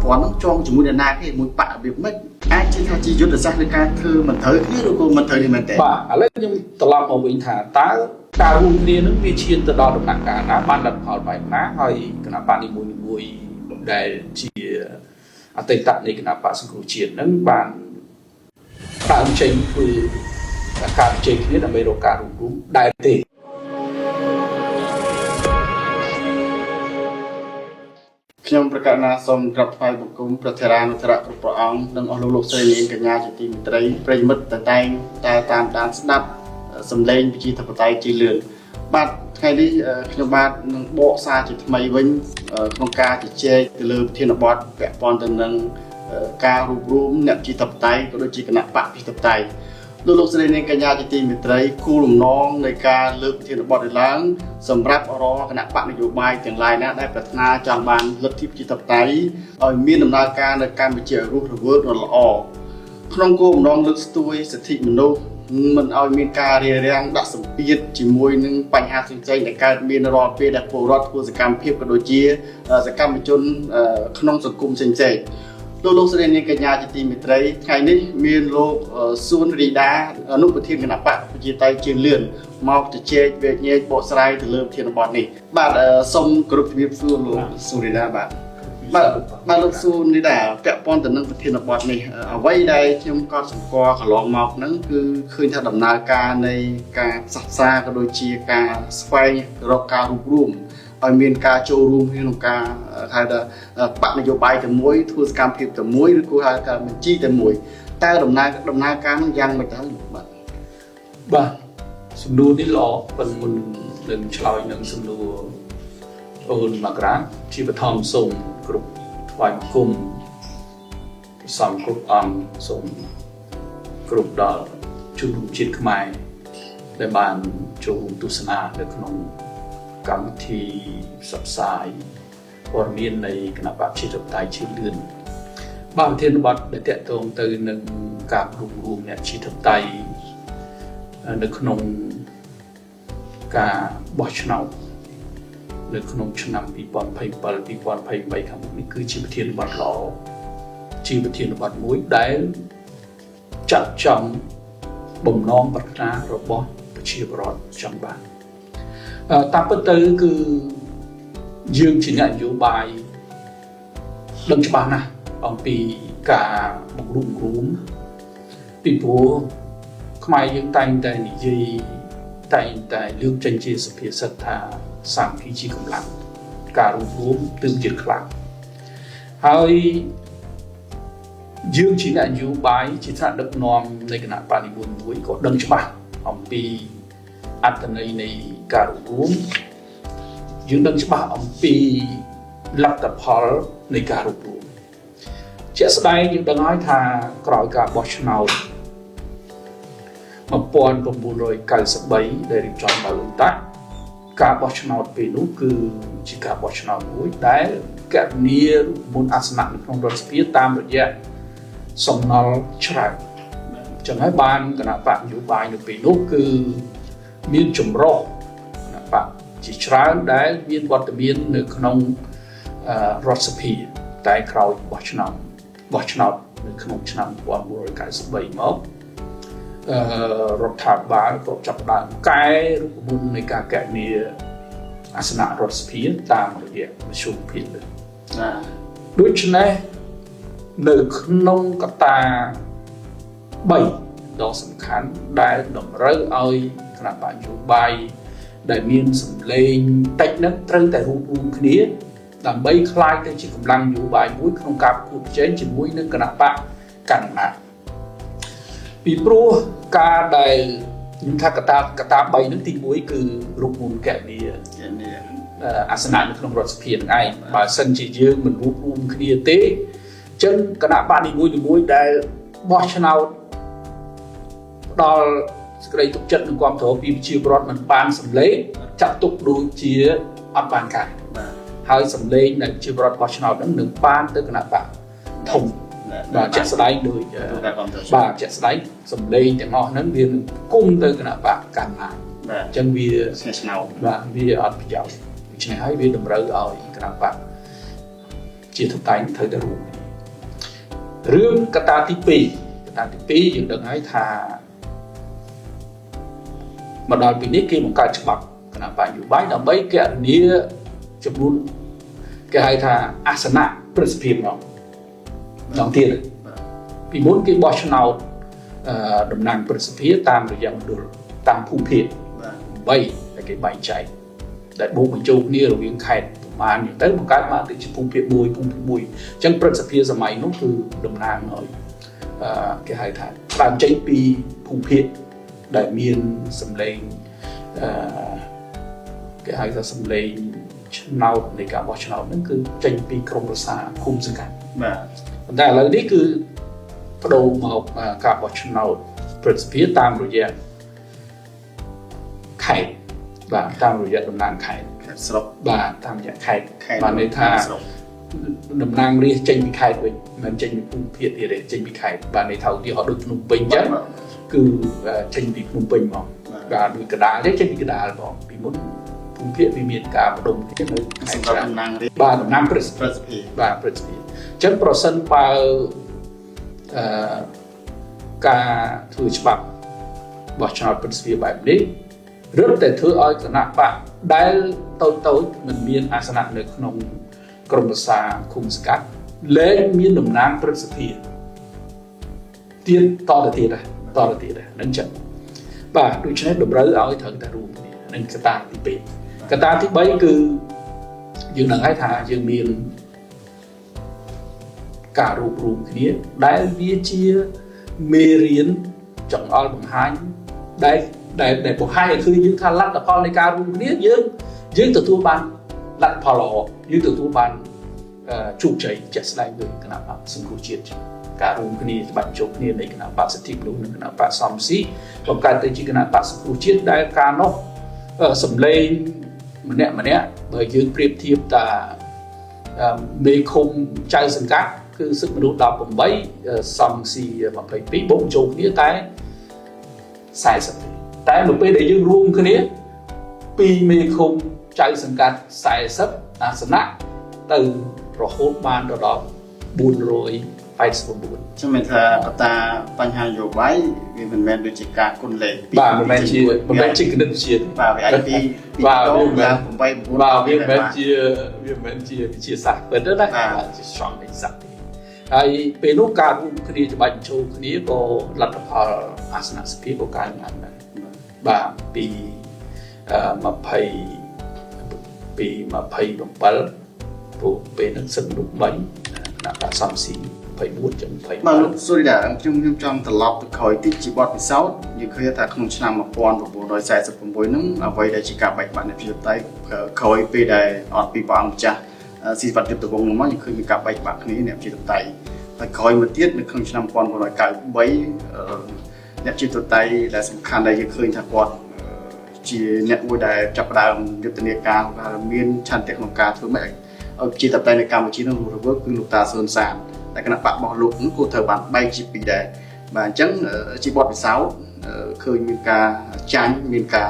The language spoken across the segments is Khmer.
ព័ន្ធហ្នឹងចងជាមួយអ្នកណាគេមួយបករបៀបម៉េចអាចជាថាជាយុទ្ធសាស្ត្រនៃការធ្វើមិនត្រូវគ្នាឬក៏មិនត្រូវនេះមែនទេ បាទឥឡូវខ្ញុំត្រឡប់មកវិញថាតើការរួមគ្នានឹងវាឈានទៅដល់ដំណាក់កាលណាបានលទ្ធផលបែបណាហើយគណបកនីមួយៗដែលជាអតីតនៃគណបកសង្គ្រោះជាតិនឹងបានដើមចេញធ្វើការជជែកគ្នាដើម្បីរកការរួមរួមដែរទេ ខ្ញុំប្រកាសណាសូមក្រាបថ្វាយបង្គំព្រះថេរានុថេរៈគ្រប់ព្រះអង្គនិងអស់លោកលោកស្រីនាងកញ្ញាជាទីមេត្រីប្រិយមិត្តតែងតែតាមដានស្ដាប់សំឡេងប្រជាធិបតេយ្យជាលឿនបាទថ្ងៃនេះខ្ញុំបាទនឹងបកសារជាថ្មីវិញក្នុងការជជែកទៅលើប្រធានបទពាក់ព័ន្ធទៅនឹងការរួបរួមអ្នកប្រជាធិបតេយ្យក៏ដូចជាគណបកប្រជាធិបតេយ្យលោកលោកស្រីនាងកញ្ញាជាទីមេត្រីគោលបំណងនៃការលើកប្រធានបទនេះឡើងសម្រាប់រាល់គណបកនយោបាយទាំងឡាយណាដែលប្រាថ្នាចង់បានលទ្ធិប្រជាធិបតេយ្យឲ្យមានដំណើរការនៅកម្ពុជាឲ្យរស់រវើកនិងល្អក្នុងគោលបំណងលើកស្ទួយសិទ្ធិមនុស្សមិនឲ្យមានការរារាំងដាក់សម្ពាធជាមួយនឹងបញ្ហាផ្សេងៗដែលកើតមានរាល់ពេលដែលពលរដ្ឋធ្វើសកម្មភាពក៏ដូចជាសកម្មជនក្នុងសង្គមផ្សេងៗលោកលោកស្រីនាងកញ្ញាជាទីមេត្រីថ្ងៃនេះមានលោកសួនរីដាអនុប្រធានគណបកប្រជាធិបតេយ្យជឿនលឿនមកជជែកវែកញែកបកស្រាយទៅលើប្រធានបទនេះបាទសូមគោរពជំរាបសួរលោកសួនរីដាបាទបាទបាទលោកសួនរីដាពាក់ព័ន្ធទៅនឹងប្រធានបទនេះអ្វីដែលខ្ញុំក៏សម្គាល់កន្លងមកហ្នឹងគឺឃើញថាដំណើរការនៃការផ្សះផ្សាក៏ដូចជាការស្វែងរកការរួបរួមឲ្យមានការចូលរួមក្នុងការហៅថាបកនយោបាយតែមួយធ្វើសកម្មភាពតែមួយឬក៏ហៅថាបញ្ជីតែមួយតើដំណើរការនោះយ៉ាងម៉េចទៅបាទបាទសំណួរនេះល្អប៉ុន្តែមុននឹងឆ្លើយនឹងសំណួរអូនមករាជាបឋមសូមគ្រប់ថ្វាយបង្គំព្រះសង្ឃគ្រប់អង្គសូមគ្រប់ដល់ជនរួមជាតិខ្មែរដែលបានចូលរួមទស្សនានៅក្នុងកម្មវិធីផ្សព្វផ្សាយព័ត៌មាននៃគណបកប្រជាធិបតេយ្យជឿនលឿនបាទប្រធានបទដែលតាក់ទងទៅនឹងការរួមរួមអ្នកប្រជាធិបតេយ្យនៅក្នុងការបោះឆ្នោតនៅក្នុងឆ្នាំ2027 2028ខាងមុខនេះគឺជាប្រធានបទល្អជាប្រធានបទមួយដែលចាត់ចំបំណងប្រាថ្នារបស់ប្រជាពលរដ្ឋចង់បានតាមពិតទៅគឺយើងជាអ្នកនយោបាយដឹងច្បាស់ណាស់អំពីការបង្រួបបង្រួមពីព្រោះខ្មែរយើងតែងតែនិយាយតែងតែលើកចេញជាសុភាសិតថាសាមគ្គីជាកម្លាំងការរួបរួមទើបជាខ្លាំងហើយយើងជាអ្នកនយោបាយជាថ្នាក់ដឹកនាំនៃគណបក្សនីមួយៗក៏ដឹងច្បាស់អំពីអត្ថន័យនៃការរួមរួមយើងដឹងច្បាស់អំពីលទ្ធផលនៃការរួមរួមជាក់ស្ដែងយើងដឹងហើយថាក្រោយការបោះឆ្នោត1993ដែលរៀបចំដោយលោកតាក់ការបោះឆ្នោតពេលនោះគឺជាការបោះឆ្នោតមួយដែលកណនារូបមន្តអាសនៈនៅក្នុងរដ្ឋសភាតាមរយៈសំណល់ច្រើនចឹងហើយបានគណបកនយោបាយនៅពេលនោះគឺមានចម្រុះគណបកជាច្រើនដែលមានវត្តមាននៅក្នុងរដ្ឋសភាតែក្រោយបោះឆ្នោតនៅក្នុងឆ្នាំ1993មករដ្ឋាភិបាលក៏ចាប់ផ្ដើមកែរូបមន្តនៃការកណនាអាសនៈរដ្ឋសភាតាមរយៈមធ្យមភាគលើដូច្នេះនៅក្នុងកត្តា3ដ៏សំខាន់ដែលតម្រូវឲ្យគណបកនយោបាយដែលមានសម្លេងតិចនឹងត្រូវតែរួមរួមគ្នាដើម្បីក្លាយទៅជាកម្លាំងនយោបាយមួយក្នុងការប្រកួតប្រជែងជាមួយនឹងគណបកកណ្ដាលអំណាចពីព្រោះការដែលខ្ញុំថាកត្តា3ហ្នឹងទី1គឺរូបមន្តកណនាអាសនៈនៅក្នុងរដ្ឋសភានឹងឯងបើសិនជាយើងមិនរួបរួមគ្នាទេអញ្ចឹងគណបកនីមួយៗដែលបោះឆ្នោតផ្ដល់សេចក្តីទុកចិត្តនិងគាំទ្រពីប្រជាពលរដ្ឋមិនបានសម្លេងចាត់ទុកដូចជាអត់បានការហើយសម្លេងដែលប្រជាពលរដ្ឋបោះឆ្នោតហ្នឹងនឹងបានទៅគណបកធំបាទជាក់ស្ដែងដូចបាទជាក់ស្ដែងសម្លេងទាំងអស់ហ្នឹងវានឹងគុំទៅគណបកកណ្ដាលអញ្ចឹងវាឆ្នោតបាទវាអត់ប្រយោជន៍ដូច្នេះហើយវាតម្រូវឲ្យគណបកជាធិបតេយ្យត្រូវតែរួម រឿងកត្តាទី2កត្តាទី2យើងដឹងហើយថាមកដល់ពេលនេះគេបង្កើតច្បាប់គណៈបក្សនយោបាយដើម្បីគណនាចំនួនគេហៅថាអាសនៈព្រឹទ្ធសភាម្ដងទៀតពីមុនគេបោះឆ្នោតតំណាងព្រឹទ្ធសភាតាមរយៈមណ្ឌលតាមភូមិភាគ8ដែលគេបែងចែកដែលបូកបញ្ចូលគ្នារវាងខេត្តប្រមាណទៅបង្កើតបានទៅជាភូមិភាគ1ភូមិភាគ1អញ្ចឹងព្រឹទ្ធសភាសម័យនោះគឺតំណាងឲ្យគេហៅថាដើមចេញពីភូមិភាគដែលមានសម្លេងគេហៅថាសម្លេងឆ្នោតនៃការបោះឆ្នោតហ្នឹងគឺចេញពីក្រុមប្រឹក្សាឃុំសង្កាត់បាទប៉ុន្តែឥឡូវនេះគឺបដូរមកការបោះឆ្នោតព្រឹទ្ធសភាតាមរយៈខេត្តបាទតាមរយៈតំណាងខេត្តស្រុកបាទតាមរយៈខេត្តបាទន័យថាតំណាងរាស្ត្រចេញពីខេត្តវិញមិនចេញពីភូមិភាគទៀតទេចេញពីខេត្តបាទន័យថាឧទាហរណ៍ដូចភ្នំពេញអញ្ចឹងគឺចេញពីភ្នំពេញមកបាទដូចកដាលទេចេញពីកដាលបងពីមុនភូមិភាគវាមានការបដុំគ្នានៅខេត្តតំណាងរាស្ត្របាទតំណាងព្រឹទ្ធសភាបាទព្រឹទ្ធសភាអញ្ចឹងប្រសិនបើការធ្វើច្បាប់បោះឆ្នោតព្រឹទ្ធសភាបែបនេះរឹតតែធ្វើឲ្យគណៈបក្សដែលតូចៗមិនមានអាសនៈនៅក្នុងក្រុមប្រឹក្សាឃុំសង្កាត់លែងមានតំណាងព្រឹទ្ធសភាទៀតតទៅទៀតដែរតទៅទៀតដែរហ្នឹងចឹងបាទដូច្នេះតម្រូវឲ្យត្រូវតែរួមគ្នានឹងកត្តាទី2កត្តាទី3គឺយើងដឹងហើយថាយើងមានការរួបរួមគ្នាដែលវាជាមេរៀនចង្អុលបង្ហាញដែលបង្ហាញឲ្យឃើញយើងថាលទ្ធផលនៃការរួមគ្នាយើងទទួលបានលទ្ធផលល្អយើងទទួលបានជោគជ័យជាក់ស្ដែងដោយគណៈបក្សសង្គ្រោះជាតិការរួមគ្នាច្បាច់ចូលគ្នានៃគណៈបក្សសិទ្ធិមនុស្សនិងគណៈបក្សសំស៊ីបង្កើតទៅជាគណៈបក្សសង្គ្រោះជាតិដែលកាលនោះសម្លេងម្នាក់ម្នាក់បើយើងប្រៀបធៀបតាមេឃុំចៅសង្កាត់គឺសិទ្ធិមនុស្ស18សំស៊ី22បូកចូលគ្នាតែ40ទេតែនៅពេលដែលយើងរួមគ្នាពីមេឃុំចៅសង្កាត់40អាសនៈទៅរហូតបានដល់489 ចាំមានថាកត្តាបញ្ហានយោបាយវាមិនមែនដូចជាការគុណលេខបាទមិនមែនជាគណិតវិទ្យាបាទវាអាចពីបាទវាមិនមែន8 9បាទវាមិនមែនជាវិទ្យាសាស្ត្រពិតទេណាបាទជា strong exact ទេហើយពេលនោះការរួមគ្នាច្បាច់ចូលគ្នាក៏លទ្ធផលអាសនៈសភាក៏កើនឡើងដែរបាទពី20ពី27ព្រោះពេលហ្នឹងសិទ្ធិមនុស្ស3គណៈបក្សសំស៊ី24ចឹង27បាទលោកសូរីដាខ្ញុំចង់ត្រឡប់ទៅក្រោយតិចជាបទពិសោធន៍យើងឃើញថាក្នុងឆ្នាំ1946ហ្នឹងអ្វីដែលជាការបែកបាក់នៃប្រជាធិបតេយ្យក្រោយពេលដែលអត់ពីព្រះអង្គម្ចាស់ស៊ីវត្តយុទ្ធវង្សមកយើងឃើញមានការបែកបាក់គ្នាអ្នកប្រជាធិបតេយ្យហើយក្រោយមកទៀតនៅក្នុងឆ្នាំ1993អ្នកប្រជាធិបតេយ្យដែលសំខាន់ដែលយើងឃើញថាគាត់ជាអ្នកមួយដែលចាប់ផ្ដើមយុទ្ធនាការមានឆន្ទៈក្នុងការធ្វើម៉េចឲ្យប្រជាធិបតេយ្យនៅកម្ពុជានឹងរស់រវើកគឺលោកតាសុនសានតែគណៈបក្សរបស់លោកនោះក៏ត្រូវបានបែកជាពីរដែរបាទអញ្ចឹងជាបទពិសោធន៍ឃើញមានការចាញ់មានការ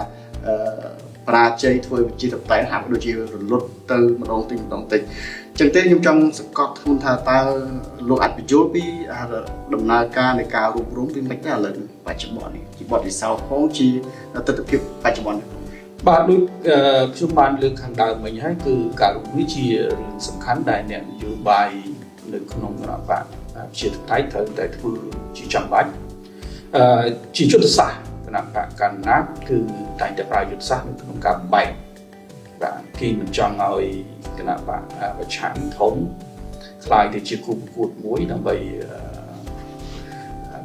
បរាជ័យធ្វើប្រជាធិបតេយ្យហាក់ដូចជារលត់ទៅម្ដងតិចម្ដងតិចអញ្ចឹងទេខ្ញុំចង់សង្កត់ធ្ងន់ថាតើលោកអាចបញ្យល់ពីដំណើរការនៃការរួបរួមពីមិនដែរឥឡូវបច្ចុប្បន្ននេះជាបទពិសោធន៍ផងជាទិដ្ឋភាពបច្ចុប្បន្ននេះបាទដូចខ្ញុំបានលើកខាងដើមមិញហើយគឺការរួមនេះជារឿងសំខាន់ដែលអ្នកនយោបាយនៅក្នុងគណៈបក្សប្រជាធិបតេយ្យត្រូវតែធ្វើជាចាំបាច់ជាយុទ្ធសាស្ត្រគណៈបក្សកណ្ដាលគឺតែងតែប្រើយុទ្ធសាស្ត្រនៅក្នុងការបែកបាទគេមិនចង់ឲ្យគណៈបក្សប្រឆាំងធំក្លាយទៅជាគូប្រកួតមួយដើម្បី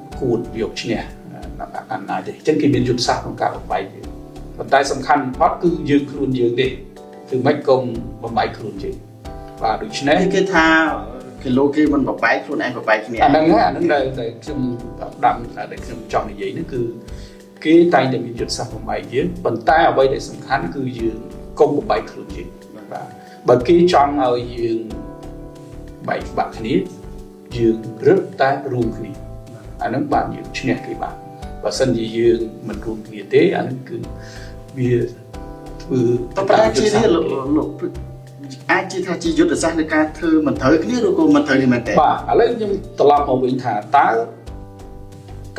ប្រកួតយកឈ្នះគណៈបក្សកណ្ដាលទេអញ្ចឹងគេមានយុទ្ធសាស្ត្រក្នុងការបំបែកយើងប៉ុន្តែសំខាន់បំផុតគឺយើងខ្លួនយើងទេគឺមិនកុំបំបែកខ្លួនយើងបាទដូច្នេះគេថាគីឡូគេមិនបំបែកខ្លួនឯងបំបែកគ្នាអាហ្នឹងដែលខ្ញុំដាំដែលខ្ញុំចង់និយាយហ្នឹងគឺគេតែងតែមានយុទ្ធសាស្ត្របំបែកយើងប៉ុន្តែអ្វីដែលសំខាន់គឺយើងកុំបំបែកខ្លួនយើងបាទបើគេចង់ឲ្យយើងបែកបាក់គ្នាយើងរឹតតែរួមគ្នាអាហ្នឹងបាទយើងឈ្នះគេបាទបើសិនជាយើងមិនរួមគ្នាទេអាហ្នឹងគឺវាធ្វើតែជានេះលោក អាចជាថាជាយុទ្ធសាស្ត្រនៃការធ្វើមិនត្រូវគ្នាឬក៏មិនត្រូវនេះមែនទេ បាទឥឡូវខ្ញុំត្រឡប់មកវិញថាតើ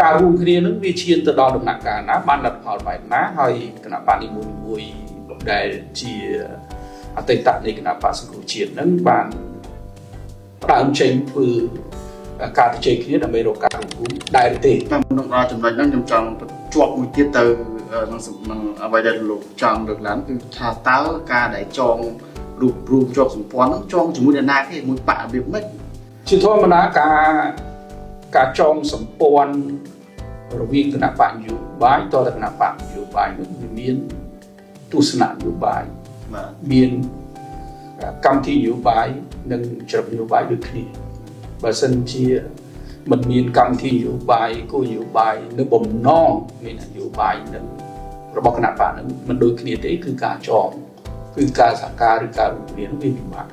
ការរួមគ្នានឹងវាឈានទៅដល់ដំណាក់កាលណាបានលទ្ធផលបែបណាហើយគណៈបកនីមួយៗដែលជាអតីតនៃគណៈបកសង្គ្រោះជាតិនឹងបានផ្ដើមចេញធ្វើការជជែកគ្នាដើម្បីរកការរួមរួមដែរទេ បាទមុននឹងដល់ចំណុចហ្នឹងខ្ញុំចង់បញ្ជាប់មួយទៀតទៅនឹងអ្វីដែលលោកចង់លើកឡើងគឺថាតើការដែលចងរូបរួមជាប់សម្ព័ន្ធហ្នឹងចងជាមួយអ្នកណាគេមួយបករបៀបម៉េច ជាធម្មតាការចងសម្ព័ន្ធរវាងគណៈបកនយោបាយតទៅគណៈបកនយោបាយនោះវាមានទស្សនៈនយោបាយ បាទ មានកម្មវិធីនយោបាយនិងច្រឹកនយោបាយដូចគ្នាបើសិនជាមិនមានកម្មវិធីនយោបាយគោលនយោបាយនៅបំណងមាននយោបាយនឹងរបស់គណៈបកនឹងមិនដូចគ្នាទេគឺការចងគឺការសហការឬការរួមគ្នានោះវាពិបាក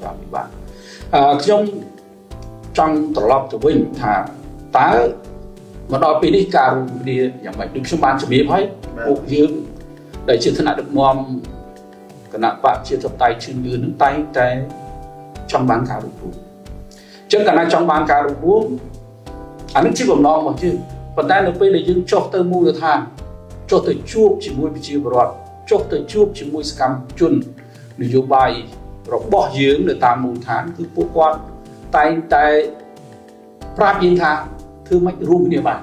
បាទពិបាកខ្ញុំចង់ត្រឡប់ទៅវិញថាតើមកដល់ពេលនេះការរួមគ្នាយ៉ាងម៉េចដូចខ្ញុំបានជំរាបហើយពួកយើងដែលជាថ្នាក់ដឹកនាំគណៈបកជាធិបតេយ្យជឿនលឿននឹងតែងតែចង់បានការរួមរួមអញ្ចឹងកាលណាចង់បានការរួមរួមអានេះជាបំណងរបស់យើងប៉ុន្តែនៅពេលដែលយើងចុះទៅមូលដ្ឋានចុះទៅជួបជាមួយប្រជាពលរដ្ឋចុះទៅជួបជាមួយសកម្មជននយោបាយរបស់យើងនៅតាមមូលដ្ឋានគឺពួកគាត់តែងតែប្រាប់យើងថាធ្វើម៉េចរួមគ្នាបាន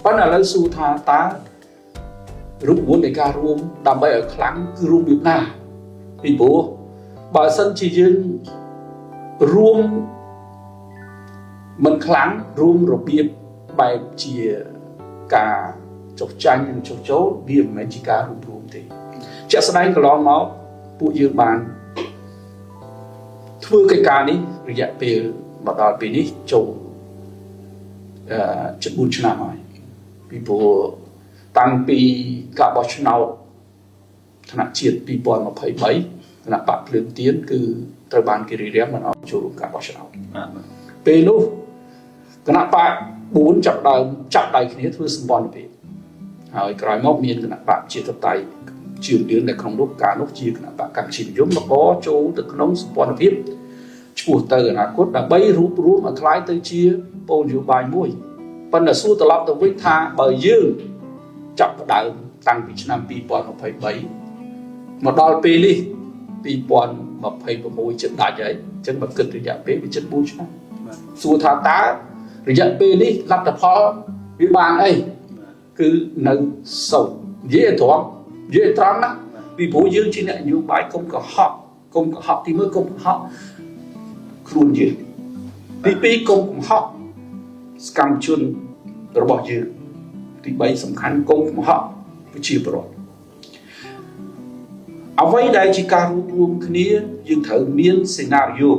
ប៉ុន្តែឥឡូវសួរថាតើរូបមន្តនៃការរួមដើម្បីឲ្យខ្លាំងគឺរួមរបៀបណាពីព្រោះបើសិនជាយើងរួមមិនខ្លាំងរួមរបៀបបែបជាការចុះចាញ់និងចុះចូលវាមិនមែនជាការរួមរួមទេជាក់ស្ដែងកន្លងមកពួកយើងបានធ្វើកិច្ចការនេះរយៈពេលមកដល់ពេលនេះចូលជិត4ឆ្នាំហើយពីព្រោះតាំងពីការបោះឆ្នោតថ្នាក់ជាតិ2023គណៈបកភ្លើងទៀនគឺត្រូវបានគេរារាំងមិនឲ្យចូលរួមការបោះឆ្នោតពេលនោះគណៈបក4ចាប់ដើមចាប់ដៃគ្នាធ្វើសម្ព័ន្ធភាពហើយក្រោយមកមានគណៈបកជាធិបតេយ្យជឿនលឿនដែលក្នុងនោះកាលនោះជាគណៈបកកម្ពុជានិយមមកចូលទៅក្នុងសម្ព័ន្ធភាពឆ្ពោះទៅអនាគតដើម្បីរួបរួមឲ្យក្លាយទៅជាគោលនយោបាយមួយប៉ុន្តែសួរត្រឡប់ទៅវិញថាបើយើងចាប់ផ្ដើមតាំងពីឆ្នាំ2023មកដល់ពេលនេះ2026ជិតដាច់ហើយអញ្ចឹងបើគិតរយៈពេលវាជិត4ឆ្នាំសួរថាតើរយៈពេលនេះលទ្ធផលវាបានអីគឺនៅសូន្យនិយាយត្រង់និយាយត្រង់ណាពីព្រោះយើងជាអ្នកនយោបាយកុំកុហកកុំកុហកទី1កុំកុហកខ្លួនយើងទី2កុំកុហកសកម្មជនរបស់យើងទី3សំខាន់កុំកុហកប្រជាពលរដ្ឋអ្វីដែលជាការរួមរួមគ្នាយើងត្រូវមានសេណារីយ៉ូរ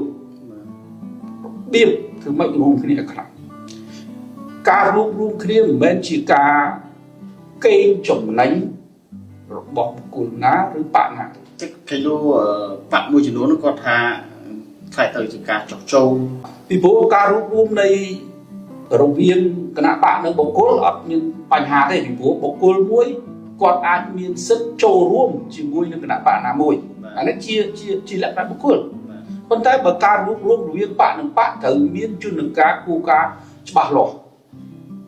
បៀបធ្វើម៉េចរួមគ្នាឲ្យខ្លាំងការរួមរួមគ្នាមិនមែនជាការកេងចំណេញរបស់បុគ្គលណាឬបកណាទេគេលោកបកមួយចំនួនគាត់ថាខ្លាចទៅជាការចុះចូលពីព្រោះការរួមរួមនៃរវាងគណៈបកនិងបុគ្គលអត់មានបញ្ហាទេពីព្រោះបុគ្គលមួយគាត់អាចមានសិទ្ធិចូលរួមជាមួយនឹងគណៈបកណាមួយអានេះជាលក្ខណៈបុគ្គលប៉ុន្តែបើការរួមរួមរវាងបកនិងបកត្រូវមានយន្តការគោលការណ៍ច្បាស់លាស់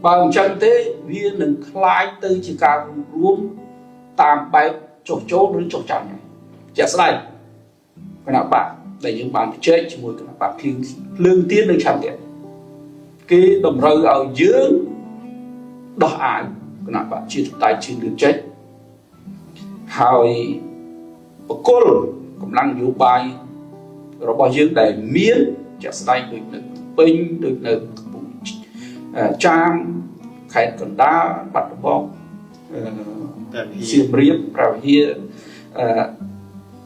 បើមិនចឹងទេវានឹងក្លាយទៅជាការរួមរួមតាមបែបចុះចូលឬចុះចាញ់ជាក់ស្ដែងគណៈបកដែលយើងបានជជែកជាមួយគណៈបកភ្លើងទៀននិងឆន្ទៈគេតម្រូវឲ្យយើងដោះអាវគណៈបកជាធិបតេយ្យជឿនលឿនចេញហើយបកគលកម្លាំងនយោបាយរបស់យើងដែលមានជាក់ស្ដែងដូចនៅពេញដូចនៅកំពង់ចាមខេត្តកណ្ដាលបាត់ដំបងសៀមរាបព្រះវិហារ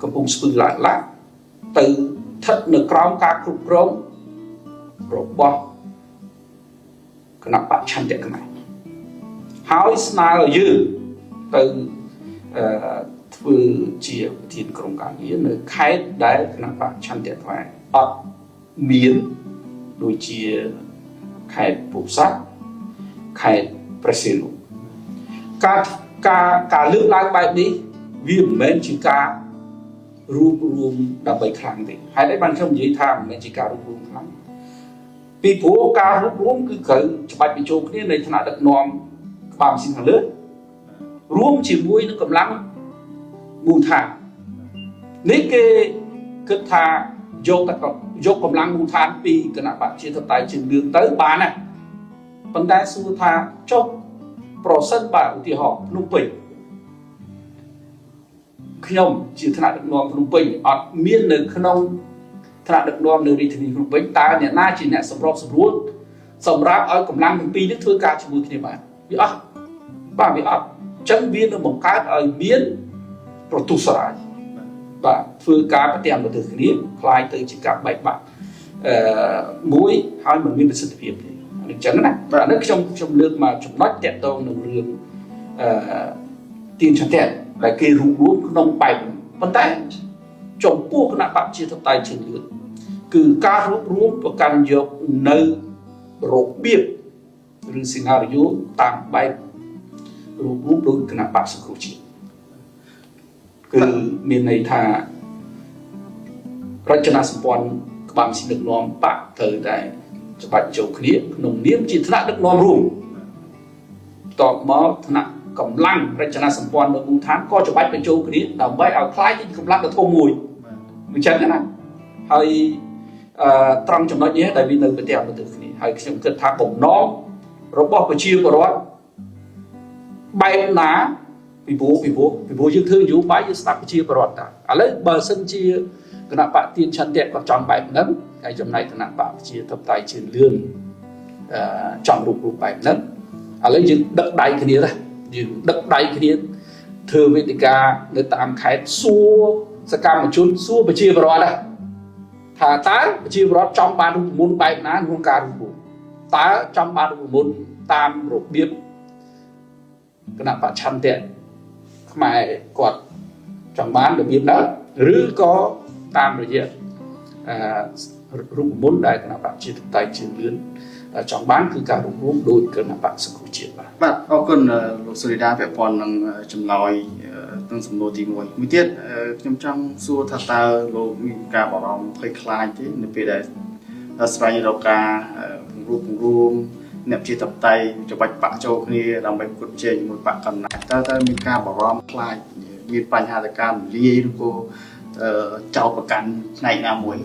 កំពង់ស្ពឺឡាក់ទៅស្ថិតនៅក្រោមការគ្រប់គ្រងរបស់គណៈបកឆន្ទៈខ្មែរហើយស្នើឲ្យយើងទៅធ្វើជាប្រធានក្រុមការងារនៅខេត្តដែលគណៈបកឆន្ទៈខ្មែរអត់មានដូចជាខេត្តពោធិ៍សាត់ខេត្តព្រះសីហនុការលើកឡើងបែបនេះវាមិនមែនជាការ រួបរួមដើម្បីខ្លាំងទេហេតុអីបានខ្ញុំនិយាយថាមិនមែនជាការរួបរួមខ្លាំងពីព្រោះការរួបរួមគឺត្រូវច្បាច់បញ្ចូលគ្នានៃថ្នាក់ដឹកនាំក្បាលម៉ាស៊ីនខាងលើរួមជាមួយនឹងកម្លាំងមូលដ្ឋាននេះគេគិតថាយកតែយកកម្លាំងមូលដ្ឋានពីគណៈបក្សប្រជាធិបតេយ្យជឿនលឿនទៅបានណាប៉ុន្តែសួរថាចុះប្រសិនបើឧទាហរណ៍ភ្នំពេញខ្ញុំជាថ្នាក់ដឹកនាំភ្នំពេញអត់មាននៅក្នុងថ្នាក់ដឹកនាំនៅរាជធានីភ្នំពេញតើអ្នកណាជាអ្នកសម្របសម្រួលសម្រាប់ឲ្យកម្លាំងទាំងពីរនេះធ្វើការជាមួយគ្នាបានវាអត់បាទវាអត់អញ្ចឹងវានឹងបង្កើតឲ្យមានប្រទុសរាយបាទធ្វើការប្រទាំងប្រទើគ្នាคล้ายទៅជាការបែកបាក់មួយហើយមិនមានប្រសិទ្ធភាពទេអញ្ចឹងណាបាទនេះខ្ញុំលើកមកចំណុចតាក់ទងនឹងរឿងទៀនឆន្ទៈដែលគេរួបរួមក្នុងបែបប៉ុន្តែចំពោះគណៈបក្សប្រជាធិបតេយ្យជឿនលឿនគឺការរួបរួមប្រកាន់យកនៅរបៀបឬសេណារីយ៉ូតាមបែបរួបរួមដោយគណៈបក្សសង្គ្រោះជាតិគឺមានន័យថារចនាសម្ព័ន្ធក្បាលម៉ាស៊ីនដឹកនាំបក្សត្រូវតែច្បាច់ចូលគ្នាក្នុងនាមជាថ្នាក់ដឹកនាំរួមតបមកថ្នាក់កម្លាំងរចនាសម្ព័ន្ធនៅមូលដ្ឋានក៏ច្បាច់បញ្ចូលគ្នាដើម្បីឲ្យคล้ายជាកម្លាំងដ៏ធំមួយអញ្ចឹងណាហើយត្រង់ចំណុចនេះដែលវានៅប្រទេសប្រទេសគ្នាហើយខ្ញុំគិតថាបំណងរបស់ប្រជាពលរដ្ឋបែបណាពីព្រោះយើងធ្វើនយោបាយយើងស្ដាប់ប្រជាពលរដ្ឋតាឥឡូវបើសិនជាគណៈបក្សទៀនឆន្ទៈគាត់ចង់បែបហ្នឹងហើយចំណែកគណៈបក្សប្រជាធិបតេយ្យជឿនលឿនចង់រូបបែបហ្នឹងឥឡូវយើងដឹកដៃគ្នាដែរយើងដឹកដៃគ្នាធ្វើវេទិកានៅតាមខេត្តសួរសកម្មជនសួរប្រជាពលរដ្ឋដែរថាតើប្រជាពលរដ្ឋចង់បានរូបមន្តបែបណាក្នុងការរួបរួមតើចង់បានរូបមន្តតាមរបៀបគណៈបក្សឆន្ទៈខ្មែរគាត់ចង់បានរបៀបណាឬក៏តាមរយៈរូបមន្តដែលគណៈបក្សប្រជាធិបតេយ្យជឿនលឿនចង់បានគឺការរួបរួមដោយគណៈបក្សសង្គ្រោះជាតិបាទបាទអរគុណលោកសូរីដាពាក់ព័ន្ធនឹងចម្លើយនឹងសំណួរទី1មួយទៀតខ្ញុំចង់សួរថាតើលោកមានការបារម្ភភ័យខ្លាចទេនៅពេលដែលស្វែងរកការពង្រួមអ្នកប្រជាធិបតេយ្យច្បាច់បាក់ចូលគ្នាដើម្បីប្រកួតប្រជែងជាមួយបក្សកំណាចតើមានការបារម្ភខ្លាចមានបញ្ហាទៅការរំលាយឬក៏ចោទប្រកាន់ផ្នែកណាមួយ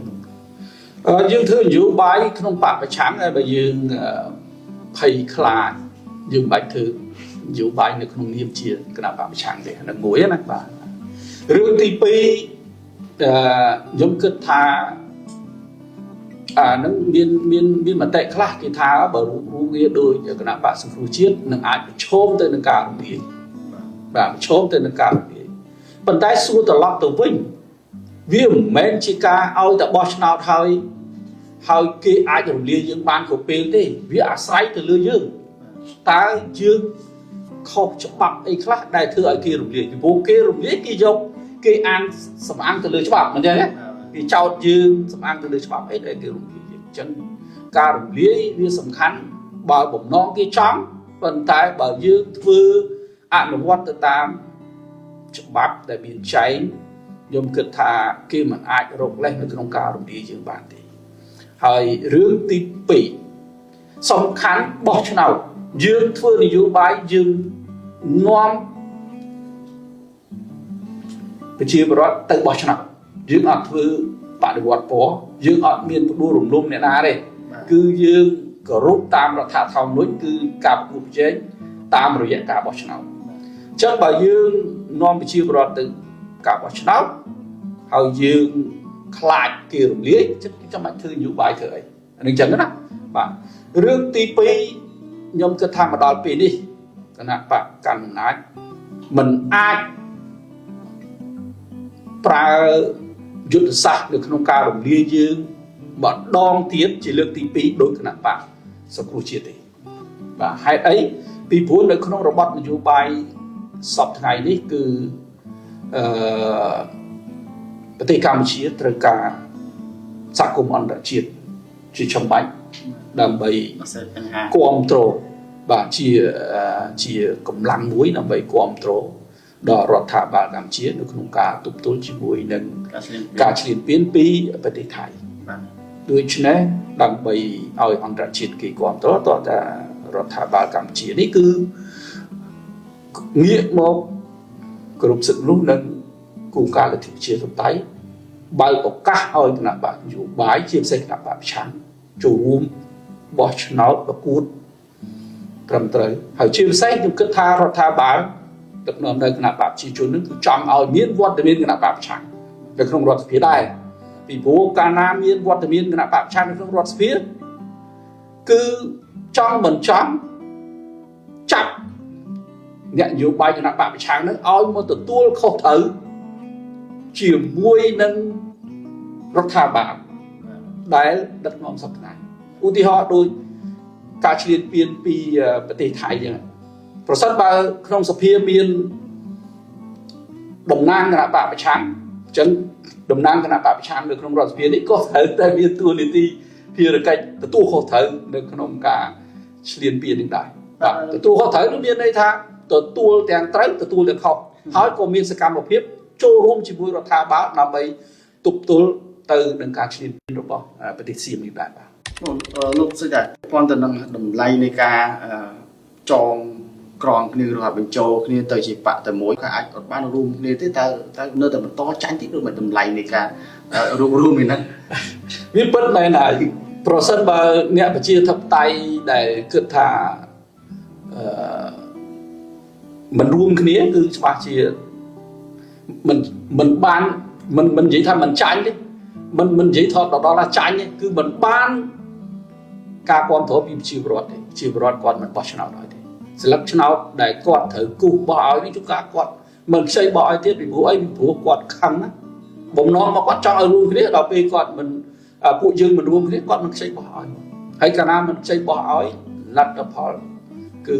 យើងធ្វើនយោបាយក្នុងបក្សប្រឆាំងហើយបើយើងភ័យខ្លាចយើងបាច់ធ្វើនយោបាយនៅក្នុងនាមជាគណៈបក្សប្រឆាំងទេនឹងមួយណាបាទរឿងទី2ខ្ញុំគិតថាអានឹងមានមតិខ្លះគេថាបើរួមគ្នាដោយគណៈបក្សសង្គ្រោះជាតិនឹងអាចប្រឈមទៅនឹងការរំលាយបាទប្រឈមទៅនឹងការរំលាយប៉ុន្តែសួរត្រឡប់ទៅវិញវាមិនមែនជាការឲ្យតែបោះឆ្នោតហើយគេអាចរំលាយយើងបានគ្រប់ពេលទេវាអាស្រ័យទៅលើយើងតើយើងខុសច្បាប់អីខ្លះដែលធ្វើឲ្យគេរំលាយពីព្រោះគេរំលាយគេយកគេអានសំអាងទៅលើច្បាប់មិនចឹងទេគេចោទយើងសំអាងទៅលើច្បាប់អីដែលគេរំលាយយើងអញ្ចឹងការរំលាយវាសំខាន់បើបំណងគេចង់ប៉ុន្តែបើយើងធ្វើអនុវត្តទៅតាមច្បាប់ដែលមានចែងខ្ញុំគិតថាគេមិនអាចរកលេសនៅក្នុងការរំលាយយើងបានទេហើយរឿងទី2សំខាន់បោះឆ្នោតយើងធ្វើនយោបាយយើងនាំប្រជាពលរដ្ឋទៅបោះឆ្នោតយើងអត់ធ្វើបដិវត្តពណ៌យើងអត់មានផ្ដួលរំលំអ្នកណាទេគឺយើងគោរពតាមរដ្ឋធម្មនុញ្ញគឺការប្រកួតប្រជែងតាមរយៈការបោះឆ្នោតអញ្ចឹងបើយើងនាំប្រជាពលរដ្ឋទៅការបោះឆ្នោតហើយយើងខ្លាចគេរំលាយចឹងចាំបាច់ធ្វើនយោបាយធ្វើអីអានឹងចឹងណាបាទរឿងទី2ខ្ញុំគិតថាមកដល់ពេលនេះគណៈបក្សកាន់អំណាចមិនអាចប្រើយុទ្ធសាស្ត្រនៅក្នុងការរំលាយយើងម្ដងទៀតជាលើកទី2ដោយគណៈបក្សសង្គ្រោះជាតិទេបាទហេតុអីពីព្រោះនៅក្នុងរបបនយោបាយសប្តាហ៍ថ្ងៃនេះគឺប្រទេសកម្ពុជាត្រូវការសហគមន៍អន្តរជាតិជាចាំបាច់ដើម្បីគាំទ្របាទជាកម្លាំងមួយដើម្បីគាំទ្រ ដល់រដ្ឋាភិបាលកម្ពុជានៅក្នុងការទប់ទល់ជាមួយនឹងការឈ្លានពានពីប្រទេសថៃបាទដូច្នេះដើម្បីឲ្យអន្តរជាតិគេគាំទ្រតើតារដ្ឋាភិបាលកម្ពុជានេះគឺងាកមកគ្រប់សិទ្ធិមនុស្សនិងគោលការណ៍លទ្ធិប្រជាធិបតេយ្យបើកឱកាសឲ្យគណៈបក្សនយោបាយជាពិសេសគណៈបក្សប្រឆាំងចូលរួមបោះឆ្នោតប្រកួតត្រឹមត្រូវហើយជាពិសេសខ្ញុំគិតថារដ្ឋាភិបាលដឹកនាំដោយគណៈបក្សប្រជាជននឹងគឺចង់ឲ្យមានវត្តមានគណៈបក្សប្រឆាំងនៅក្នុងរដ្ឋសភាដែរពីព្រោះកាលណាមានវត្តមានគណៈបក្សប្រឆាំងនៅក្នុងរដ្ឋសភាគឺចង់មិនចង់ចាប់អ្នកនយោបាយគណៈបក្សប្រឆាំងនឹងឲ្យមកទទួលខុសត្រូវជាមួយនឹងរដ្ឋាភិបាលដែលដឹកនាំសព្វថ្ងៃឧទាហរណ៍ដូចការឈ្លានពានពីប្រទេសថៃចឹងប្រសិនបើក្នុងសភាមានតំណាងគណៈបក្សប្រឆាំងអញ្ចឹងតំណាងគណៈបក្សប្រឆាំងនៅក្នុងរដ្ឋសភានេះក៏ត្រូវតែមានតួនាទីភារកិច្ចទទួលខុសត្រូវនៅក្នុងការឈ្លានពាននេះដែរបាទទទួលខុសត្រូវនោះមានន័យថាទទួលទាំងត្រូវទទួលទាំងខុសហើយក៏មានសកម្មភាពចូលរួមជាមួយរដ្ឋាភិបាលដើម្បីទប់ទល់ទៅនឹងការឈ្លានពានរបស់ប្រទេសសៀមនេះដែរបាទលោកស្រីពាន់ទៅនឹងតម្លៃនៃការចងក្រងគ្នាឬបញ្ចូលគ្នាទៅជាបកតែមួយក៏អាចអត់បានរួមគ្នាទេតើនៅតែបន្តចាញ់តិចឬមិនតម្លៃនៃការរួមរួមនេះហ្នឹងវាពិតមែនហើយប្រសិនបើអ្នកប្រជាធិបតេយ្យដែលគិតថាមិនរួមគ្នាគឺច្បាស់ជាមិនបានមិននិយាយថាមិនចាញ់ទេមិននិយាយថតដល់ថាចាញ់ទេគឺមិនបានការគាំទ្រពីប្រជាពលរដ្ឋទេប្រជាពលរដ្ឋគាត់មិនបោះឆ្នោតឲ្យទេស្លឹកឆ្នោតដែលគាត់ត្រូវគូសបោះឲ្យនេះជួនកាលគាត់មិនខ្ចីបោះឲ្យទៀតពីព្រោះអីពីព្រោះគាត់ខឹងណាបំណងមកគាត់ចង់ឲ្យរួមគ្នាដល់ពេលគាត់មិនពួកយើងមិនរួមគ្នាគាត់មិនខ្ចីបោះឲ្យហើយកាលណាមិនខ្ចីបោះឲ្យលទ្ធផលគឺ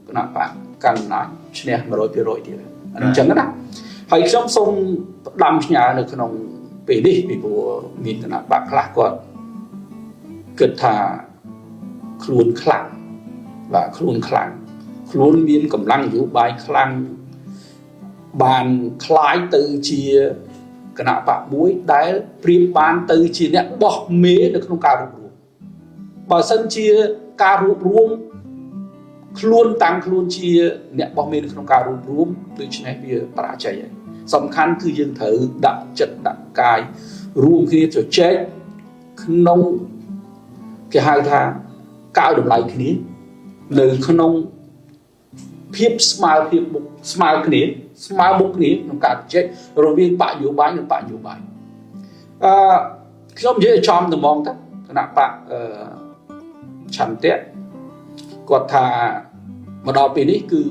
គណៈបក្សកាន់អំណាចឈ្នះ 100% ទៀតអានេះអញ្ចឹងណាហើយខ្ញុំសូមផ្ដាំផ្ញើនៅក្នុងពេលនេះពីព្រោះមានគណៈបក្សខ្លះគាត់គិតថាខ្លួនខ្លាំងបាទខ្លួនខ្លាំងខ្លួនមានកម្លាំងនយោបាយខ្លាំងបានคล้ายទៅជាគណៈបក្សមួយដែលប្រៀបបានទៅជាអ្នកបោះមេនៅក្នុងការរួបរួមបើសិនជាការរួបរួមខ្លួនតាំងខ្លួនជាអ្នកបោះមេនៅក្នុងការរួបរួមដូច្នេះវាបរាជ័យហើយសំខាន់គឺយើងត្រូវដាក់ចិត្តដាក់កាយរួមគ្នាជជែកក្នុងគេហៅថាកៅតម្លៃគ្នានៅក្នុងភាពស្មើភាពមុខស្មើគ្នាស្មើមុខគ្នាក្នុងការជជែករវាងបក្សនយោបាយនិងបក្សនយោបាយខ្ញុំនិយាយចំតែហ្មងទៅគណៈបក្សឆន្ទៈគាត់ថាមកដល់ពេលនេះគឺ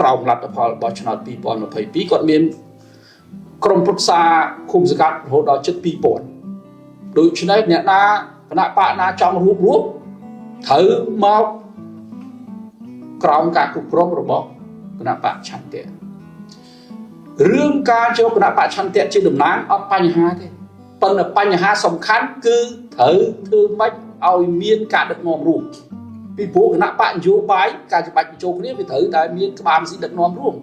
ក្រោមលទ្ធផលបោះឆ្នោត2022គាត់មានក្រុមប្រឹក្សាឃុំសង្កាត់រហូតដល់ជិត2000ដូច្នេះអ្នកណាគណៈបក្សណាចង់រួបរួមត្រូវមកក្រោមការគ្រប់គ្រងរបស់គណៈបក្សឆន្ទៈរឿងការយកគណៈបក្សឆន្ទៈជាតំណាងអត់បញ្ហាទេប៉ុន្តែបញ្ហាសំខាន់គឺត្រូវធ្វើម៉េចឲ្យមានការដឹកនាំរួមពីព្រោះគណៈបក្សនយោបាយការច្បាច់បញ្ចូលគ្នាវាត្រូវតែមានក្បាលម៉ាស៊ីនដឹកនាំរួម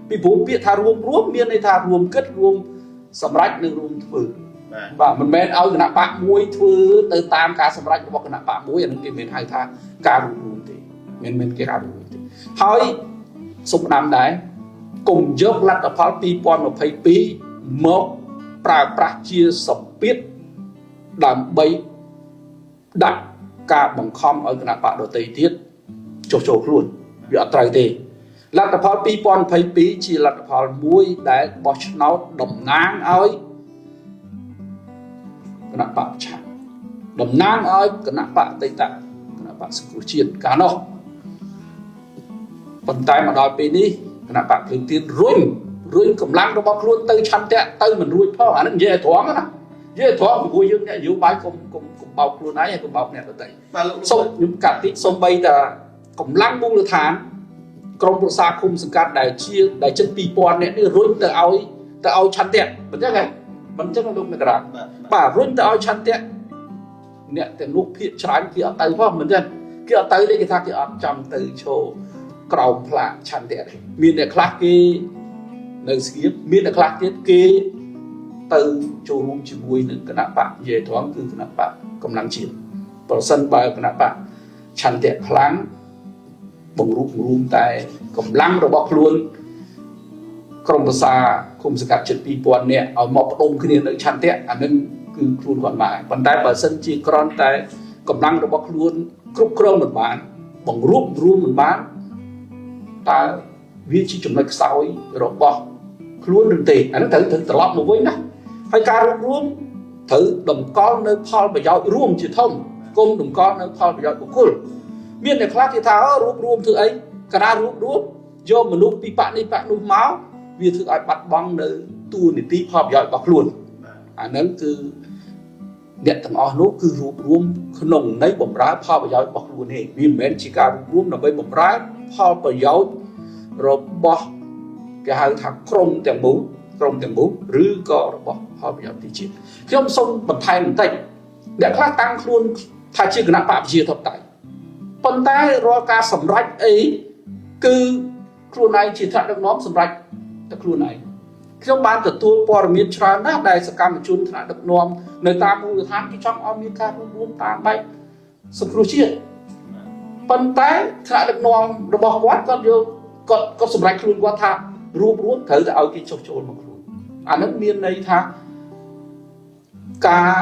ពីព្រោះពាក្យថារួមរួមមានន័យថារួមគិតរួមសម្រេចនិងរួមធ្វើបាទមិនមែនឲ្យគណៈបក្សមួយធ្វើទៅតាមការសម្រេចរបស់គណៈបក្សមួយអានឹងគេមិនហៅថាការរួមរួមទេមិនគេការរួមទេហើយសូមផ្ដាំដែរកុំយកលទ្ធផល2022មកប្រើប្រាស់ជាសម្ពាធដើម្បីដាក់ការបង្ខំឲ្យគណៈបក្សដទៃទៀតចុះចូលខ្លួនវាអត់ត្រូវទេលទ្ធផល2022ជាលទ្ធផលមួយដែលបោះឆ្នោតតំណាងឲ្យគណៈបក្សប្រឆាំងតំណាងឲ្យគណៈបក្សអតីតគណៈបក្សសង្គ្រោះជាតិកាលនោះប៉ុន្តែមកដល់ពេលនេះគណៈបក្សភ្លើងទៀនរុញកម្លាំងរបស់ខ្លួនទៅឆន្ទៈទៅមិនរួចផងអានឹងនិយាយឲ្យត្រង់ណានិយាយត្រង់ពីព្រោះយើងអ្នកនយោបាយកុំបោកខ្លួនឯងហើយកុំបោកអ្នកដទៃបាទលោកសូមខ្ញុំកាត់តិចសូម្បីតែកម្លាំងមូលដ្ឋានក្រុមប្រឹក្សាឃុំសង្កាត់ដែលជិត2000នាក់នេះរុញទៅឲ្យឆន្ទៈមិនចឹងហ៎មិនចឹងលោកមេក្រាបាទរុញទៅឲ្យឆន្ទៈអ្នកទាំងនោះភាគច្រើនគេអត់ទៅផងមិនចឹងគេអត់ទៅទេគេថាគេអត់ចង់ទៅឈរ ក្រោមផ្លាកឆន្ទៈទេមានអ្នកខ្លះគេនៅស្ងៀមមានអ្នកខ្លះទៀតគេទៅចូលរួមជាមួយនឹងគណៈបកនិយាយត្រង់គឺគណៈបកកម្លាំងជាតិប្រសិនបើគណៈបកឆន្ទៈខ្លាំងបង្រួបបង្រួមតែកម្លាំងរបស់ខ្លួនក្រុមប្រសាគុំសង្កាត់ជិត2000នាក់ឲ្យមកផ្ដុំគ្នានៅឆន្ទៈអានឹងគឺខ្លួនគាត់មកប៉ុន្តែបើសិនជាគ្រាន់តែកម្លាំងរបស់ខ្លួនគ្រប់គ្រងមិនបានបង្រួបបង្រួមមិនបានតើវាជាចំណុចខ្សោយរបស់ខ្លួនឬទេអានឹងត្រូវត្រឡប់មកវិញណាហើយការរួបរួមត្រូវតម្កល់នៅផលប្រយោជន៍រួមជាធំគុំតម្កល់នៅផលប្រយោជន៍បុគ្គលមានអ្នកខ្លះគេថារួបរួមធ្វើអីកាលណារួបរួមយកមនុស្សពីបកនេះបកនោះមកវាធ្វើឲ្យបាត់បង់នៅតួនាទីផលប្រយោជន៍របស់ខ្លួនអានឹងគឺអ្នកទាំងអស់នោះគឺរួបរួមក្នុងន័យបម្រើផលប្រយោជន៍របស់ខ្លួនទេវាមិនមែនជាការរួបរួមដើម្បីបម្រើផលប្រយោជន៍របស់គេហៅថាក្រុមទាំងមូលឬក៏របស់ផលប្រយោជន៍ទីជាតិខ្ញុំសូមបន្ថែមបន្តិចអ្នកខ្លះតាំងខ្លួនថាជាគណៈបកប្រជាធិបតេយ្យប៉ុន្តែរាល់ការសម្រេចអីគឺខ្លួនឯងជាថ្នាក់ដឹកនាំសម្រេចតែខ្លួនឯងខ្ញុំបានទទួលព័ត៌មានច្រើនណាស់ដែលសកម្មជនថ្នាក់ដឹកនាំនៅតាមមូលដ្ឋានគេចង់ឲ្យមានការរួមរួមតាមបែបសង្គ្រោះជាតិប៉ុន្តែថ្នាក់ដឹកនាំរបស់គាត់គាត់យកគាត់សម្រេចខ្លួនគាត់ថារួមរួមត្រូវតែឲ្យគេចុះចូលមកខ្លួនអានឹងមានន័យថាការ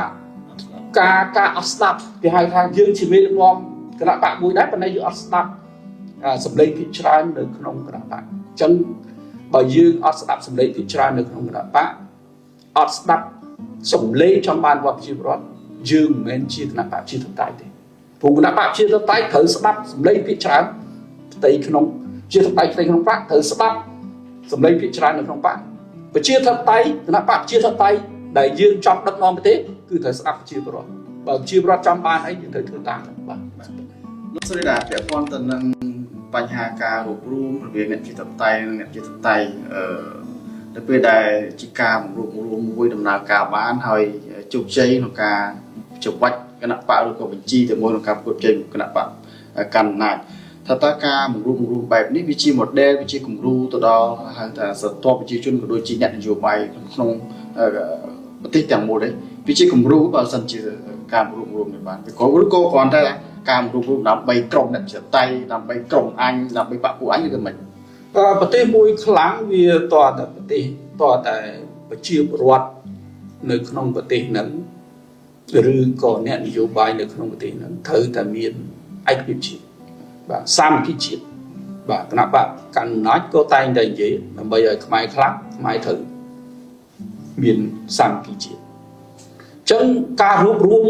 ការអត់ស្ដាប់គេហៅថាយើងជាមេដឹកនាំគណៈបកមួយដែរប៉ុន្តែយើងអត់ស្ដាប់សម្លេងភាគច្រើននៅក្នុងគណៈបកអញ្ចឹងបើយើងអត់ស្ដាប់សម្លេងភាគច្រើននៅក្នុងគណៈបកអត់ស្ដាប់សម្លេងចង់បានរបស់ប្រជាពលរដ្ឋយើងមិនមែនជាគណៈបកប្រជាធិបតេយ្យទេព្រោះគណៈបកប្រជាធិបតេយ្យត្រូវស្ដាប់សម្លេងភាគច្រើនផ្ទៃក្នុងប្រជាធិបតេយ្យផ្ទៃក្នុងបកត្រូវស្ដាប់សម្លេងភាគច្រើននៅក្នុងបកប្រជាធិបតេយ្យគណៈបកប្រជាធិបតេយ្យដែលយើងចង់ដឹកនាំប្រទេសគឺត្រូវស្ដាប់ប្រជាពលរដ្ឋបើប្រជាពលរដ្ឋចង់បានអីយើងត្រូវធ្វើតាមបាទលោកសូរីដាពាក់ព័ន្ធទៅនឹងបញ្ហាការរួបរួមរវាងអ្នកប្រជាធិបតេយ្យនិងអ្នកប្រជាធិបតេយ្យនៅពេលដែលជាការបង្រួបបង្រួមមួយដំណើរការបានហើយជោគជ័យក្នុងការច្បាច់គណៈបកឬក៏បញ្ជីទៅមួយក្នុងការប្រកួតប្រជែងគណៈបកកាន់អំណាចថាតើការបង្រួបបង្រួមបែបនេះវាជា model វាជាគំរូទៅដល់ហៅថាស្រទាប់ប្រជាជនក៏ដូចជាអ្នកនយោបាយក្នុងប្រទេសទាំងមូលទេវាជាគំរូបើសិនជាការបង្រួបបង្រួមនេះបានវាក៏ឬក៏គ្រាន់តែការបង្រួបបង្រួមដើម្បីក្រុមអ្នកប្រជាធិបតេយ្យដើម្បីក្រុមអញដើម្បីបកពួកអញឬក៏មិនប្រទេសមួយខ្លាំងវាតតែប្រទេសតតែប្រជាពលរដ្ឋនៅក្នុងប្រទេសហ្នឹងឬក៏អ្នកនយោបាយនៅក្នុងប្រទេសហ្នឹងត្រូវតែមានឯកភាពជាតិបាទសាមគ្គីជាតិបាទគណៈបកកណ្ដាលអំណាចក៏តែងតែនិយាយដើម្បីឲ្យខ្មែរខ្លាំងខ្មែរត្រូវមានសាមគ្គីជាតិអញ្ចឹងការរួបរួម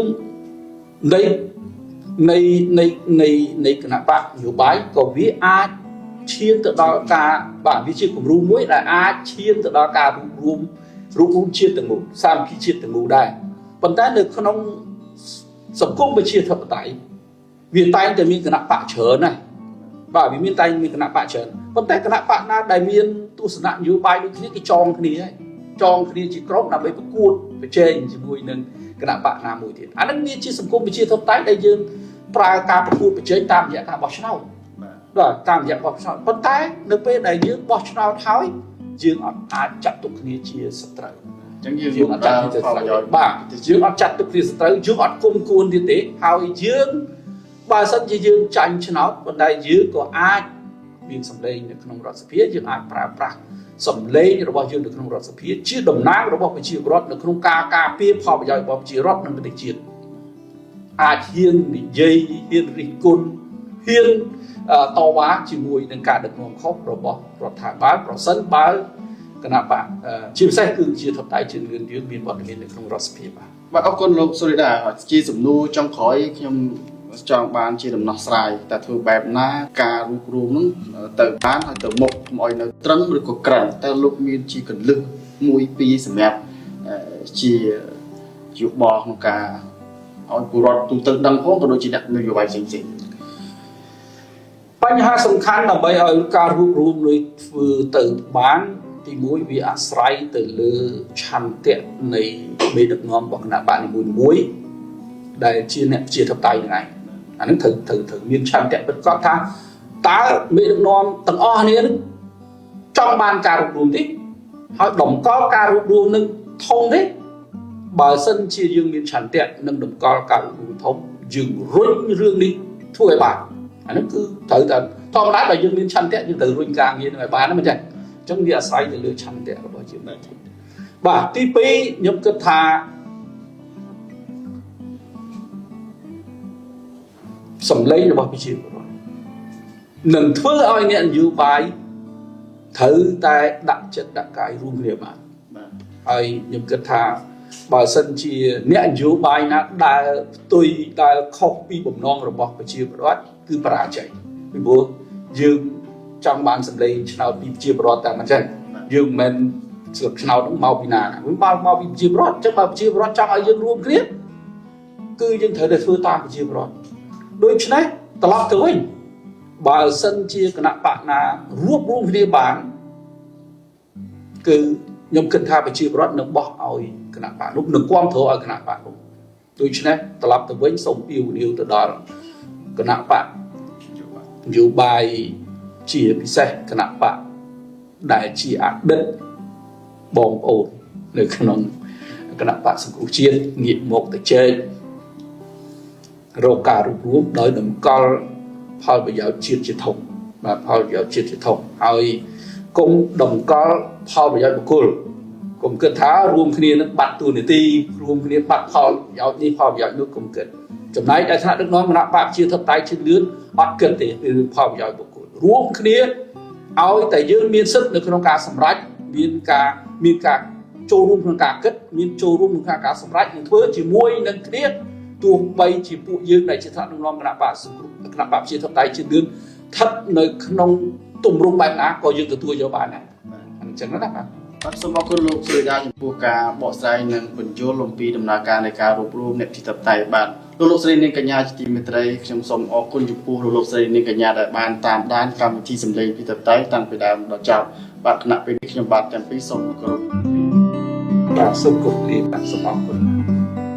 នៃនៃនៃនៃនៃគណៈបកនយោបាយក៏វាអាចឈានទៅដល់ការបាទវាជាគំរូមួយដែលអាចឈានទៅដល់ការរួបរួមជាតិទាំងមូលសាមគ្គីជាតិទាំងមូលដែរប៉ុន្តែនៅក្នុងសង្គមប្រជាធិបតេយ្យវាតែងតែមានគណៈបកច្រើនណាស់បាទវាមានតែមានគណៈបកច្រើនប៉ុន្តែគណៈបកណាដែលមានទស្សនៈនយោបាយដូចគ្នាគេចងគ្នាហើយចងគ្នាជាក្រុមដើម្បីប្រកួតប្រជែងជាមួយនឹងគណៈបកណាមួយទៀតអានឹងវាជាសង្គមប្រជាធិបតេយ្យដែលយើងប្រើការប្រកួតប្រជែងតាមរយៈការបោះឆ្នោតបាទតាមរយៈបោះឆ្នោតប៉ុន្តែនៅពេលដែលយើងបោះឆ្នោតហើយយើងអត់អាចចាត់ទុកគ្នាជាសត្រូវអញ្ចឹងយើងអត់ចាត់ទុកផលប្រយោជន៍បាទយើងអត់ចាត់ទុកជាសត្រូវយើងអត់គុំគួនទៀតទេហើយយើងបើសិនជាយើងចាញ់ឆ្នោតប៉ុន្តែយើងក៏អាចមានសម្លេងនៅក្នុងរដ្ឋសភាយើងអាចប្រើប្រាស់សម្លេងរបស់យើងនៅក្នុងរដ្ឋសភាជាតំណាងរបស់ប្រជាពលរដ្ឋនៅក្នុងការការពារផលប្រយោជន៍របស់ប្រជារដ្ឋនិងប្រទេសជាតិអាចហ៊ាននិយាយហ៊ានរិះគន់ហ៊ានតវ៉ាជាមួយនឹងការដឹកនាំខុសរបស់រដ្ឋាភិបាលប្រសិនបើគណៈបកជាពិសេសគឺជាធិបតេយ្យជឿនលឿនយើងមានវត្តមាននៅក្នុងរដ្ឋសភាបាទបាទអរគុណលោកសូរីដាជាសំណួរចុងក្រោយខ្ញុំចង់បានជាដំណោះស្រាយតែធ្វើបែបណាការរួបរួមនឹងទៅបានហើយទៅមុខកុំឲ្យនៅត្រឹងឬក៏ក្រិនតើលោកមានជាកលឹះមួយពីរសម្រាប់ជាយោបល់ក្នុងការឲ្យពលរដ្ឋទូទៅដឹងផងក៏ដូចជាអ្នកនយោបាយផ្សេងៗបញ្ហាសំខាន់ដើម្បីឲ្យការរួបរួមនេះធ្វើទៅបានទីមួយវាអាស្រ័យទៅលើឆន្ទៈនៃមេដឹកនាំរបស់គណៈបកនីមួយៗដែលជាអ្នកប្រជាធិបតេយ្យហ្នឹងឯងអាហ្នឹងត្រូវមានឆន្ទៈពិតប្រាកដថា តើមេដឹកនាំទាំងអស់គ្នានឹងចង់បានការរួបរួមទេហើយតម្កល់ការរួបរួមនឹងធំទេបើសិនជាយើងមានឆន្ទៈនិងតម្កល់ការរួបរួមធំយើងរុញរឿងនេះធ្វើឲ្យបានអានោះគឺត្រូវតែធម្មតាបើយើងមានឆន្ទៈយើងត្រូវរុញការងារនឹងឲ្យបានណាមិនចឹងអញ្ចឹងវាអាស្រ័យទៅលើឆន្ទៈរបស់យើងបាទទី2ខ្ញុំគិតថាសម្លេងរបស់ប្រជាពលរដ្ឋនឹងធ្វើឲ្យអ្នកនយោបាយត្រូវតែដាក់ចិត្តដាក់កាយរួមគ្នាបានបាទហើយខ្ញុំគិតថាបើសិនជាអ្នកនយោបាយណាដែលផ្ទុយដែលខុសពីបំណងរបស់ប្រជាពលរដ្ឋគឺបរាជ័យពីព្រោះយើងចង់បានសម្លេងឆ្នោតពីប្រជាពលរដ្ឋតែមិនចឹងយើងមិនមែនស្លឹកឆ្នោតនោះមកពីណាវិញបើមកពីប្រជាពលរដ្ឋអញ្ចឹងបើប្រជាពលរដ្ឋចង់ឲ្យយើងរួមគ្នាគឺយើងត្រូវតែធ្វើតាមប្រជាពលរដ្ឋដូច្នេះត្រឡប់ទៅវិញបើសិនជាគណៈបកណារួបរួមគ្នាបានគឺខ្ញុំគិតថាប្រជាពលរដ្ឋនឹងបោះឲ្យគណៈបកនោះនឹងគាំទ្រឲ្យគណៈបកនោះដូច្នេះត្រឡប់ទៅវិញសូមពាវនាវទៅដល់គណៈបកនយោបាយជាពិសេសគណៈបកដែលជាអតីតបងប្អូននៅក្នុងគណៈបកសង្គ្រោះជាតិងាកមកទៅជែករកការរួបរួមដោយតម្កល់ផលប្រយោជន៍ជាតិជាធំបាទផលប្រយោជន៍ជាតិជាធំហើយកុំតម្កល់ផលប្រយោជន៍បុគ្គលកុំគិតថារួមគ្នានឹងបាត់តួនាទីរួមគ្នាបាត់ផលប្រយោជន៍នេះផលប្រយោជន៍នោះកុំគិតចំណែកឯថ្នាក់ដឹកនាំគណៈបកប្រជាធិបតេយ្យជាតិលឿនអត់គិតទេពីរឿងផលប្រយោជន៍បុគ្គលរួមគ្នាឲ្យតែយើងមានសិទ្ធិនៅក្នុងការសម្រេចមានការចូលរួមក្នុងការគិតមានចូលរួមក្នុងការសម្រេចនិងធ្វើជាមួយនឹងគ្នាទោះបីជាពួកយើងដែលជាថ្នាក់ដឹកនាំគណៈបកសង្គ្រោះគណៈបកប្រជាធិបតេយ្យជាតិលឿនស្ថិតនៅក្នុងទម្រង់បែបណាក៏យើងទទួលយកបានដែរអញ្ចឹងណាបាទបាទសូមអរគុណលោកសុរិយាចំពោះការបកស្រាយនិងពន្យល់អំពីដំណើរការនៃការរួបរួមអ្នកប្រជាធិបតេយ្យបាទលោកស្រីនាងកញ្ញាជាទីមេត្រីខ្ញុំសូមអរគុណចំពោះលោកស្រីនាងកញ្ញាដែលបានតាមដានកម្មវិធីសម្លេងប្រជាធិបតេយ្យតាំងពីដើមដល់ចប់បាទគណៈពេលនេះខ្ញុំបាទទាំងពីរសូមគោរពបាទសូមគោរពលាបាទសូមអរគុណ។